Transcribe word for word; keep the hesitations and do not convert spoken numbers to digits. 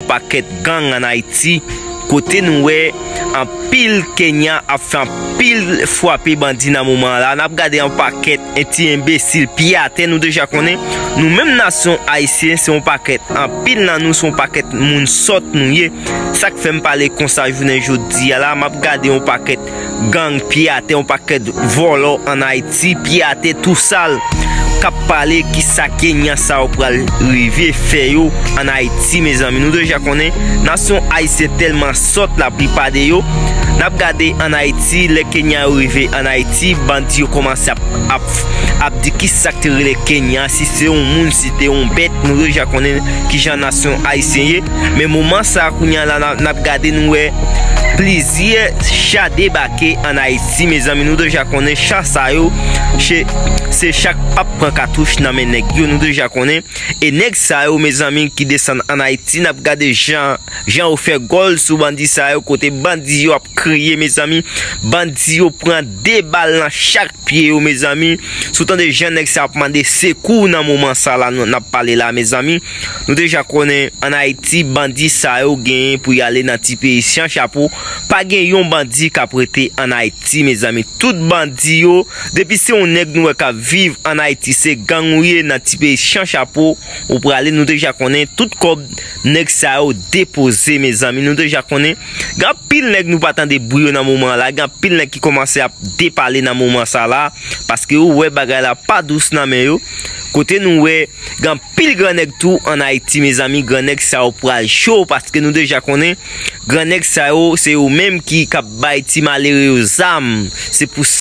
pakèt gang ann Ayiti, kote nou wè anpil Kenyan ap fè anpil frape bandi nan moman la. N ap gade yon pakèt ti enbesil pye atè, nou deja konnen. Nou menm nasyon ayisyen, se yon pakèt, anpil nan nou se yon pakèt moun sòt nou ye. Sa k fè m pale konsa jounen jodi a la, m ap gade yon pakèt gang pye atè, yon pakèt vòlò ann Ayiti, pye atè tou sal, k ap pale kisa Kenyan sa yo pral rive fè yo ann Ayiti, mezanmi. Nou deja konnen, nasyon ayisyen tèlman sòt, laplipa de yo. N ap gade ann Ayiti, lè Kenyan yo rive ann Ayiti, bandi yo kòmanse ap, ap, ap di kisa k te rele Kenyan, si se yon moun, si te yon bèt, nou deja konnen kijan nasyon ayisyen ye. Men moman sa a, kounye a la, n ap, n ap gade, nou wè plizyè cha debake ann Ayiti, mezanmi. Nou deja konnen cha sa yo, se, se cha k p ap pran katouch nan men nèg yo, nou deja konnen. E nèg sa yo, mezanmi, ki desann ann Ayiti, n ap gade jan, jan yo fè gòl sou bandi sa yo, kote bandi yo ap kriye, mezanmi. Bandi yo pran de bal nan chak pye yo, mezanmi. Si w tande jan nèg sa ap mande sekou nan moman sa la, nou, n ap pale la, mezanmi. Nou deja konnen ann Ayiti, bandi sa yo genyen pou y ale nan ti peyi san chapo. Pa gen yon bandi k ap rete ann Ayiti, mezanmi. Tout bandi yo, depi se yon nèg nou wè k ap viv ann Ayiti, se gang ou ye nan ti peyi san chapo, ou prale, nou deja konnen tout kòb nèg sa yo depoze, mezanmi. Nou deja konnen gen anpil nèg nou pa tande bri yo nan moman la, gen anpil nèg ki kòmanse ap depale nan moman sa la, paske yo wè bagay la pa dous nan men yo. Kote nou wè gen anpil gran nèg tou ann Ayiti, mezanmi, gran nèg sa yo pral cho, paske nou deja konnen gran nèg sa yo, se yo menm ki k ap bay ti malere yo zam. Se pou